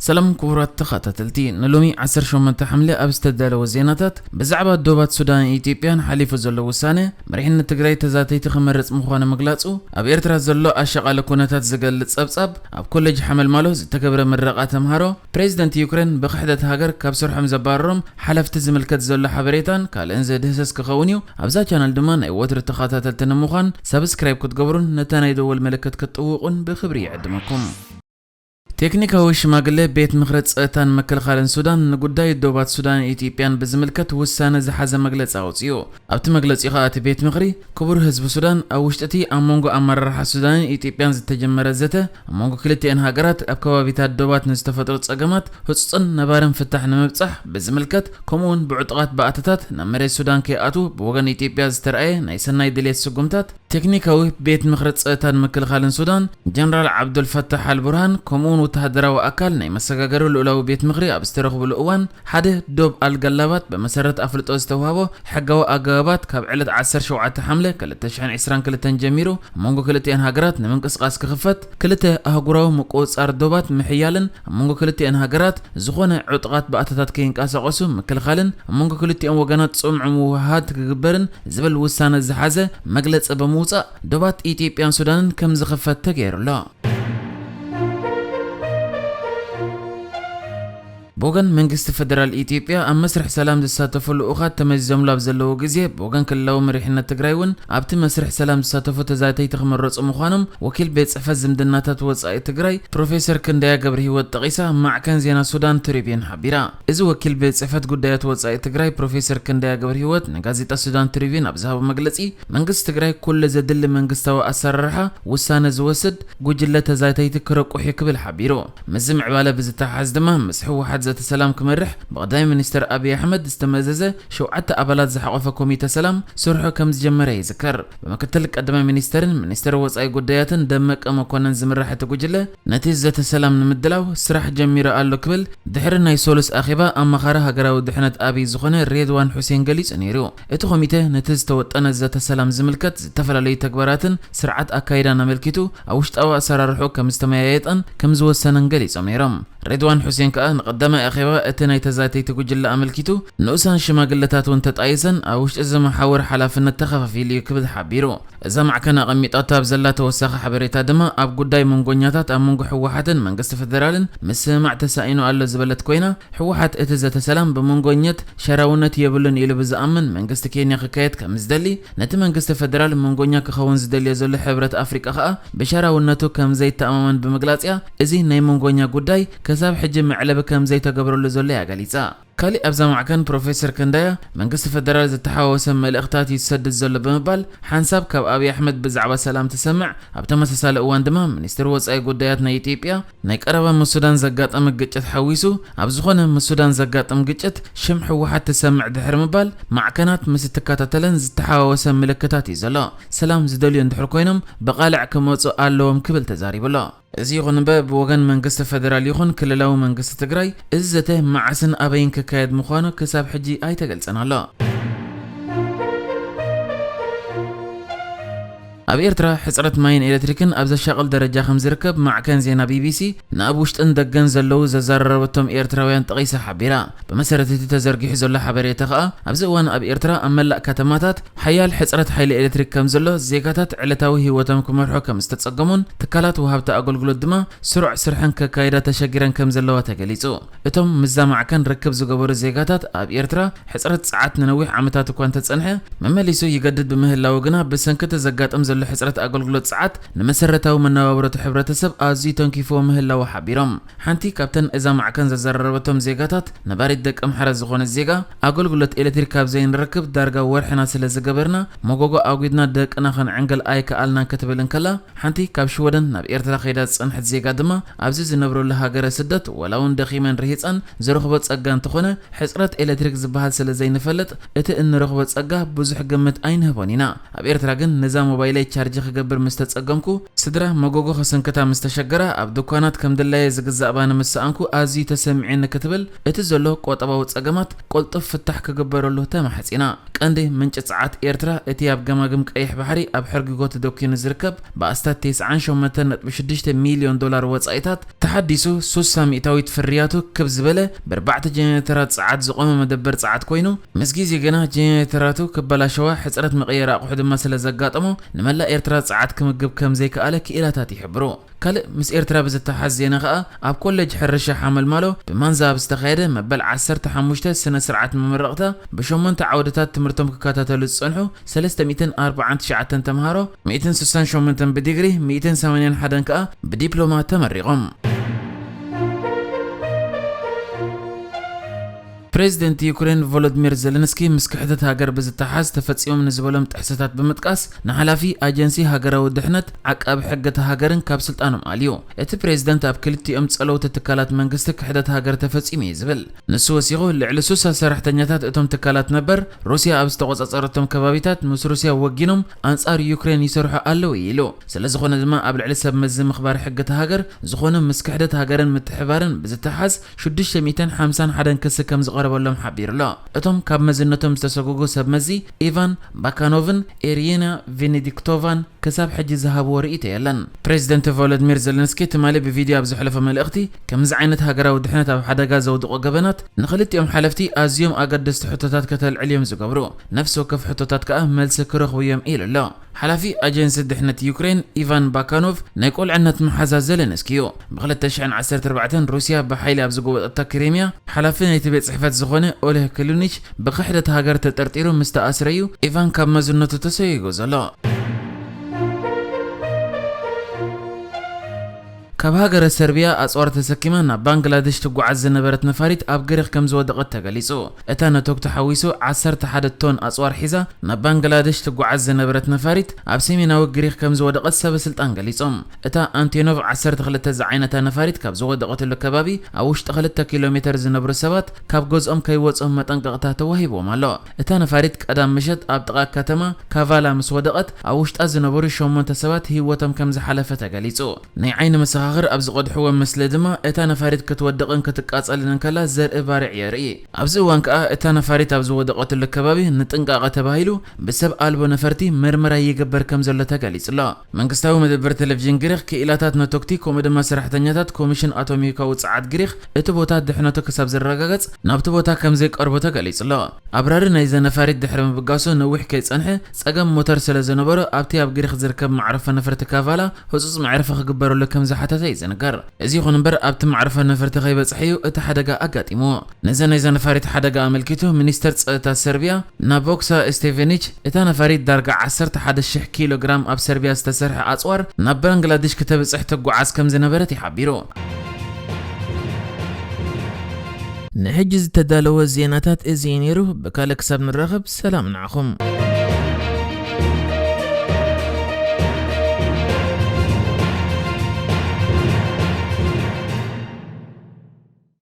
ሰላም ክቡራት ተኸታተልቲ፣ ንሎሚ ዓሰርተ ሸሞንተ ሓምለ ኣብ ዝተዳለወ ዜናታት፣ ብዛዕባ ዶባት ሱዳንን ኢትዮጵያን ሓሊፉ ዘሎ ውሳነ፣ መሪሕነት ትግራይ ተዛተይቲ ክመርጽ ምዃኑ ምግላጹ፣ ኣብ ኤርትራ ዘሎ ኣሻቓሊ ኩነታት ዝገልጽ ጸብጻብ፣ ኣብ ኮሌጅ ሓመልማሎ ዝተገብረ ምረቓ ተምሃሮ፣ ፕሬዚደንት ዩክሬን ብክሕደት ሃገር ካብ ስርሖም ዘባረሮም ሓለፍቲ ዝምልከት ዘሎ ሓበሬታን ካልእን ዘድህሰስ ክኸውን እዩ። ኣብዛ ቻነል ድማ ናይ ወትሩ ተኸታተልቲ ንምዃን ሳብስክራይብ ክትገብሩን ነታ ናይ ደወል ምልክት ክትጥውቑን ብክብሪ ይዕድመኩም። ቴክኒካዊ ሽማግለ ቤት ምኽሪ ጸጥታን ምክልኻልን ሱዳን ንጉዳይ ዶባት ሱዳንን ኢትዮጵያን ብዝምልከት ውሳነ ዝሓዘ መግለጺ ኣውጺኡ። ኣብቲ መግለጺ ከኣ እቲ ቤት ምኽሪ፣ ክቡር ህዝቢ ሱዳን፣ ኣብ ውሽጢ እቲ ኣብ መንጎ ኣመራርሓ ሱዳንን ኢትዮጵያን ዝተጀመረ ዘተ፣ ኣብ መንጎ ክልቲኣን ሃገራት ኣብ ከባቢታት ዶባት ንዝተፈጥሩ ጸገማት ህጹጽን ነባርን ፍታሕ ንምብጻሕ ብዝምልከት፣ ከምኡ'ውን ብዕጡቓት ባእትታት ናብ መሬት ሱዳን ከይኣትዉ ብወገን ኢትዮጵያ ዝተረኣየ ናይ ሰናይ ድሌት ስጉምታት፣ ቴክኒካዊ ቤት ምኽሪ ጸጥታን ምክልኻልን ሱዳን፣ ጀነራል ዓብዱልፈታሕ ኣልቡርሃን፣ ከምኡ'ውን ወተሃደራዊ ኣካል ናይ መሰጋገሪ ልኡላዊ ቤት ምኽሪ ኣብ ዝተረኽብሉ እዋን፣ ሓደ ዶብ ኣልገላባት ብመሰረት ኣፍልጦ ዝተዋህቦ ሕጋዊ ኣገባባት ካብ ዕለት ዓሰርተ ሸውዓተ ሓምለ ክልተ ሽሕን ዕስራን ክልተን ጀሚሩ ኣብ መንጎ ክልቲኣን ሃገራት ንምንቅስቓስ ክኽፈት፣ ክልተ ኣህጉራዊ ምቁጽጻር ዶባት ምሕያልን ኣብ መንጎ ክልቲኣን ሃገራት ዝኾነ ዕጡቓት ባእታታት ከይንቀሳቐሱ ምክልኻልን ኣብ መንጎ ክልቲኦም ወገናት ጽምዑ ምውህሃድ ክግበርን ዝብል ውሳነ ዝሓዘ መግለጺ ብምውጻእ፣ ዶባት ኢትዮጵያን ሱዳንን ከም ዝኽፈት ተገይሩ ኣሎ። ብወገን መንግስቲ ፈደራል ኢትዮጵያ፣ ኣብ መስርሕ ሰላም ዝሳተፉ ልኡኻት ተመዚዞምሉ ኣብ ዘለዉ ግዜ፣ ብወገን ክልላዊ መሪሕነት ትግራይ እውን ኣብቲ መስርሕ ሰላም ዝሳተፉ ተዛተይቲ ክምረጹ ምዃኖም ወኪል ቤት ጽሕፈት ዝምድናታት ወጻኢ ትግራይ ፕሮፌሰር ክንደያ ገብረህይወት ጠቒሳ ማዕከን ዜና ሱዳን ትሪቢዩን ሓቢራ። እዚ ወኪል ቤት ጽሕፈት ጉዳያት ወጻኢ ትግራይ ፕሮፌሰር ክንደያ ገብረህይወት ንጋዜጣ ሱዳን ትሪቢዩን ኣብ ዝሃቦ መግለጺ፣ መንግስቲ ትግራይ ኩሉ ዘድሊ መንግስታዊ ኣሰራርሓ ውሳነ ዝወስድ ጉጅለ ተዛተይቲ ክረቁሕ እዩ ክብል ሓቢሩ። ምስዚ ምዕባለ ብዝተሓሓዝ ድማ፣ ምስ ህወሓት ዘተ ሰላም ክመርሕ ብቐዳማይ ሚኒስተር ኣብይ ኣሕመድ ዝተመዘዘ ሸውዓተ ኣባላት ዝሓቖፈ ኮሚተ ሰላም ስርሑ ከም ዝጀመረ ይዝከር። ብምክትል ቀዳማይ ሚኒስተርን ሚኒስተር ወጻኢ ጉዳያትን ደመቀ መኮነን ዝምራሕ እቲ ጉጅለ፣ ነቲ ዘተ ሰላም ንምድላው ስራሕ ጀሚሩ ኣሎ ክብል ድሕሪ ናይ ሰሉስ ኣኼባ ኣማኻሪ ሃገራዊ ድሕነት ኣብይ ዝኾነ ሬድዋን ሑሴን ገሊጹ ነይሩ። እቲ ኮሚተ ነቲ ዝተወጠነ ዘተ ሰላም ዝምልከት ዝተፈላለዩ ተግባራትን ስርዓት ኣካይዳን ኣመልኪቱ ኣብ ውሽጣዊ ኣሰራርሑ ከም ዝተመያየጠን ከም ዝወሰነን ገሊጾም ነይሮም። ሬድዋን ሑሴን ከኣ ንቐዳማይ ኣኼባ እቲ ናይ ተዛተይቲ ጉጅለ ኣመልኪቱ ንኡሳን ሽማግለታት እውን ተጣይሰን ኣብ ውሽጢ እዚ መሓውር ሓላፍነት ተኸፋፊሉ እዩ ክብል ሓቢሩ። እዛ ማዕከን ኣቐሚጣቶ ኣብ ዘላ ተወሳኺ ሓበሬታ ድማ ኣብ ጉዳይ መንጎኛታት ኣብ መንጎ ህወሓትን መንግስቲ ፈደራልን ምስምማዕ ተሳኢኑ ኣሎ ዝበለት ኮይና፣ ህወሓት እቲ ዘተ ሰላም ብመንጎኘት ሸራውነት የብሉን ኢሉ ብዝኣምን መንግስቲ ኬንያ ክካየድ ከም ዝደሊ፣ ነቲ መንግስቲ ፈደራል መንጎኛ ክኸውን ዝደልዮ ዘሎ ሕብረት ኣፍሪቃ ከኣ ብሸራውነቱ ከም ዘይተኣማመን ብምግላጽ እያ፣ እዚ ናይ መንጎኛ ጉዳይ ክሳብ ሕጂ መዕለቢ ከም ዘይተገብረሉ ዘሎ እያ ገሊጻ። ካሊእ ኣብዛ ማዕከን ፕሮፌሰር ክንዳያ፣ መንግስቲ ፈደራል ዝተሓዋወሰ መልእኽታት እዩ ዝሰድድ ዘሎ ብምባል፣ ሓንሳብ ካብ ኣብይ ኣሕመድ ብዛዕባ ሰላም ትሰምዕ፣ ኣብ ተመሳሳሊ እዋን ድማ ሚኒስትሪ ወጻኢ ጉዳያት ናይ ኢትዮጵያ፣ ናይ ቀረባ ምስ ሱዳን ዘጋጠመ ግጭት ሓዊሱ፣ ኣብ ዝኾነ ምስ ሱዳን ዘጋጥም ግጭት ሽም ህወሓት ትሰምዕ ድሕሪ ምባል፣ ማዕከናት ምስ እትከታተለን ዝተሓዋወሰ ምልክታት እዩ ዘሎ። ሰላም ዝደልዩ እንድሕር ኮይኖም ብቓልዕ ክመጹ ኣለዎም ክብል ተዛሪቡ ኣሎ። እዚ ይኹን እምበር ብወገን መንግስቲ ፈደራል ይኹን ክልላዊ መንግስቲ ትግራይ እዚ ዘተ መዓስን ኣበይን ክካየድ ምዃኑ ክሳብ ሕጂ ኣይተገልጸን ኣሎ። ኣብ ኤርትራ ሕጽረት ማይን ኤሌክትሪክን ኣብ ዘሻቕል ደረጃ ከም ዝርከብ ማዕከን ዜና ቢቢሲ ንኣብ ውሽጥን ደገን ዘለዉ ዘዘራረበቶም ኤርትራውያን ጠቒሳ ሓቢራ። ብመሰረት እቲ ተዘርጊሑ ዘሎ ሓበሬታ ከኣ፣ ኣብዚ እዋን ኣብ ኤርትራ ኣብ መላእ ከተማታት ሓያል ሕጽረት ሓይሊ ኤሌክትሪክ ከም ዘሎ፣ ዜጋታት ዕለታዊ ህይወቶም ክመርሑ ከም ዝተጸገሙን ትካላት ወሃብቲ ኣገልግሎት ድማ ስሩዕ ስርሐን ከካይዳ ተሸጊረን ከም ዘለዋ ተገሊጹ። እቶም ምስዛ ማዕከን ርክብ ዝገበሩ ዜጋታት ኣብ ኤርትራ ሕጽረት ጸዓት ንነዊሕ ዓመታት እኳ እንተጸንሐ፣ መመሊሱ ይገድድ ብምህላዉ ግና ብሰንኪ እቲ ዘጋጥም ዘሎ ሕጽረት ኣገልግሎት ጸዓት ንመሰረታዊ መነባብሮቲ ሕብረተሰብ ኣዝዩ ተንኪፍዎ ምህላዉ ሓቢሮም። ሓንቲ ካብተን እዛ ማዕከን ዘዘራረበቶም ዜጋታት ነባሪት ደቂ ኣምሓራ ዝኾነት ዜጋ፣ ኣገልግሎት ኤሌክትሪክ ካብ ዘይንረክብ ዳርጋ ወርሕና ስለ ዝገበርና፣ መጎጎ ኣጒድና ደቅና ከነዕንግል ኣይከኣልናን ክትብል እንከላ፣ ሓንቲ ካብ ሽወደን ናብ ኤርትራ ከይዳ ዝጸንሐት ዜጋ ድማ፣ ኣብዚ ዝነብረሉ ሃገረ ስደት ወላ እውን ደኺመን ርሂጸን ዝረኽቦ ጸጋ እንተኾነ፣ ሕጽረት ኤሌክትሪክ ዝበሃል ስለ ዘይንፈልጥ፣ እቲ እንረኽቦ ጸጋ ብዙሕ ግምት ኣይንህቦን ኢና። ኣብ ኤርትራ ግን ነዛ ሞባይለይ ቻርጅ ክገብር ምስ ተጸገምኩ፣ ስድራ መጎጎ ከሰንክታ ምስ ተሸገራ፣ ኣብ ድኳናት ከም ድላየ ዝግዛእ ባኒ ምስ ሰኣንኩ ኣዝዩ ተሰሚዑኒ ክትብል፣ እቲ ዘሎ ቆጠባዊ ጸገማት ቅልጡፍ ፍታሕ ክግበረሉ ተማሕጺና። ቀንዲ ምንጪ ጸዓት ኤርትራ፣ እቲ ኣብ ገማግም ቀይሕ ባሕሪ ኣብ ሕርጊጎ ተደኲኑ ዝርከብ ብኣስታት ተስዓን ሸሞንተን ነጥቢ ሽዱሽተ ሚልዮን ዶላር ወጻኢታት ተሓዲሱ፣ ሱሳ ሚእታዊት ፍርያቱ ክብ ዝበለ ብኣርባዕተ ጀነሬተራት ጸዓት ዝቖመ መደበር ጸዓት ኮይኑ፣ ምስ ግዜ ግና ጀነሬተራቱ ክበላሸዋ፣ ሕጽረት መቐየሪ ኣቑሑ ድማ ስለ ዘጋጠሞ፣ ንመላእ ኤርትራ ጸዓት ክምግብ ከም ዘይከኣለ ክኢላታት ይሕብሩ። ካልእ ምስ ኤርትራ ብዝተሓዝ ዜና ከኣ፣ ኣብ ኮሌጅ ሕርሻ ሓመልማሎ ብማንዛ ኣብ ዝተኻየደ መበል ዓሰርተ ሓሙሽተ ስነ ስርዓት መመረቕታ፣ ብሸሞንተ ዓውድታት ትምህርቶም ክከታተሉ ዝጸንሑ ሰለስተ ሚእትን ኣርባዓን ትሽዓተን ተምሃሮ፣ ሚእትን ስሳን ሸሞንተን ብዲግሪ፣ ሚእትን ሰማንያን ሓደን ከኣ ብዲፕሎማ ተመሪቖም። ፕሬዚደንት ዩክሬን ቮሎዲሚር ዜለንስኪ ምስ ክሕደት ሃገር ብዝተሓዝ ተፈጺሞም ንዝበሎም ጥሕሰታት ብምጥቃስ፣ ንሓላፊ ኣጀንሲ ሃገራዊ ድሕነት፣ ዓቃቢ ሕጊ እታ ሃገርን ካብ ስልጣኖም ኣልዩ። እቲ ፕሬዚደንት ኣብ ክልቲኦም ጸለውቲ ትካላት መንግስቲ ክሕደት ሃገር ተፈጺሙ እዩ ዝብል። ንሱ ወሲኹ፣ ልዕሊ ሱሳ ሰራሕተኛታት እቶም ትካላት ነበር፣ ሩስያ ኣብ ዝተቖጻጸረቶም ከባቢታት ምስ ሩስያ ወጊኖም ኣንጻር ዩክሬን ይሰርሑ ኣለዉ ኢሉ። ስለ ዝኾነ ድማ ኣብ ልዕሊ ሰብ መዚ ምኽባር ሕጊ እታ ሃገር ዝኾነ ምስ ክሕደት ሃገርን ምትሕባርን ብዝተሓዝ ሽዱሽተ ሚእትን ሓምሳን ሓደን ክሲ ከም ዝቐረበሎም ሓቢሩ ኣሎ። እቶም ካብ መዝነቶም ዝተሰጎጉ ሰብ መዚ ኢቫን ባካኖቭን ኤሪና ቬኔዲክቶቫን ክሳብ ሕጂ ዝሃብዎ ርእይቶ የለን። ፕሬዚደንት ቮሎዲሚር ዜለንስኪ ትማሊ ብቪድዮ ኣብ ዘሕለፎ መልእኽቲ፣ ከምዚ ዓይነት ሃገራዊ ድሕነት ኣብ ሓደጋ ዘውድቖ ገበናት ንኽልቲኦም ሓለፍቲ ኣዝዮም ኣገደስቲ ሕቶታት ከተልዕል እዮም ዝገብሩ። ነፍሲ ወከፍ ሕቶታት ከኣ መልሲ ክረኽቡ እዮም ኢሉ ኣሎ። ሓላፊ ኣጀንሲ ድሕነት ዩክሬን ኢቫን ባካኖቭ ናይ ቁልዕነት መሓዛ ዘለንስኪ እዩ። ብክልተ ሽሕን ዓሰርተ ኣርባዕተን ሩስያ ብሓይሊ ኣብ ዝጎበጠታ ክሪምያ፣ ሓላፊ ናይቲ ቤት ጽሕፈት ዝኾነ ኦሌህ ክሉኒች ብክሕደት ሃገር ተጠርጢሩ ምስ ተኣስረ እዩ ኢቫን ካብ መዝነቱ ተሰይጉ ዘሎ። ካብ ሃገረ ሰርቢያ ኣጽዋር ተሰኪማ ናብ ባንግላደሽ ትጓዓዝ ዝነበረት ነፋሪት ኣብ ግሪኽ ከም ዝወደቐት ተገሊጹ። እታ ነቶግ ተሓዊሱ ዓሰርተ ሓደ ቶን ኣጽዋር ሒዛ ናብ ባንግላደሽ ትጓዓዝ ዝነበረት ነፋሪት ኣብ ሰሜናዊ ግሪኽ ከም ዝወደቐት ሰበ ስልጣን ገሊጾም። እታ ኣንቶኖቭ ዓሰርተ ክልተ ዝዓይነታ ነፋሪት ካብ ዝወደቐትሉ ከባቢ ኣብ ውሽጢ ክልተ ኪሎ ሜተር ዝነብሩ ሰባት ካብ ገዝኦም ከይወጹ መጠንቀቕታ ተዋሂብዎም ኣሎ። እታ ነፋሪት ቀዳም ምሸት ኣብ ጥቓ ከተማ ካቫላ ምስ ወደቐት፣ ኣብ ውሽጣ ዝነበሩ ሸሞንተ ሰባት ህይወቶም ከም ዝሓለፈ ተገሊጹ። ናይ ዓይኒ መሰኻኽር ኣብ ዝቐድሕዎ ምስሊ ድማ፣ እታ ነፋሪት ክትወድቕን ክትቃጸልን እንከላ ዘርኢ ባርዕ የርኢ። ኣብዚ እዋን ከኣ እታ ነፋሪት ኣብ ዝወደቐትሉ ከባቢ ንጥንቃቐ ተባሂሉ ብሰብ ኣልቦ ነፈርቲ መርመራ ይግበር ከም ዘሎ ተገሊጹ ኣሎ። መንግስታዊ መደበር ቴሌቪዥን ግሪኽ፣ ክኢላታት ነቶግቲ ከምኡ ድማ ሰራሕተኛታት ኮሚሽን ኣቶሚካዊ ጸዓት ግሪኽ፣ እቲ ቦታ ድሕነቱ ክሳብ ዝረጋገጽ ናብቲ ቦታ ከም ዘይቀርቡ ተገሊጹ ኣሎ። ኣብራሪ ናይዛ ነፋሪት ድሕሪ ምብጋሱ ነዊሕ ከይጸንሐ፣ ጸገም ሞተር ስለ ዝነበሮ፣ ኣብቲ ኣብ ግሪኽ ዝርከብ መዕረፎ ነፈርቲ ካቫላ ህጹጽ መዕረፊ ክግበረሉ ከም ዝሓተተ እዩ ዝንገር። እዚ ይኹን እምበር፣ ኣብቲ መዕረፎ ነፈርቲ ከይበጽሐ እዩ እቲ ሓደጋ ኣጋጢምዎ። ነዚ ናይዛ ነፋሪት ሓደጋ ኣመልኪቱ፣ ሚኒስተር ጸጥታ ሰርቢያ ናቦክሳ ስቴቨኒች፣ እታ ነፋሪት ዳርጋ ዓሰርተ ሓደ ሽሕ ኪሎ ግራም ኣብ ሰርቢያ ዝተሰርሐ ኣጽዋር ናብ ባንግላዴሽ ክተብጽሕ ትጓዓዝ ከም ዝነበረት እዩ ሓቢሩ። ንሕጂ ዝተዳለወ ዜናታት እዚ እዩ ነይሩ። ብካልእ ክሳብ ንራኸብ፣ ሰላም ንዓኹም።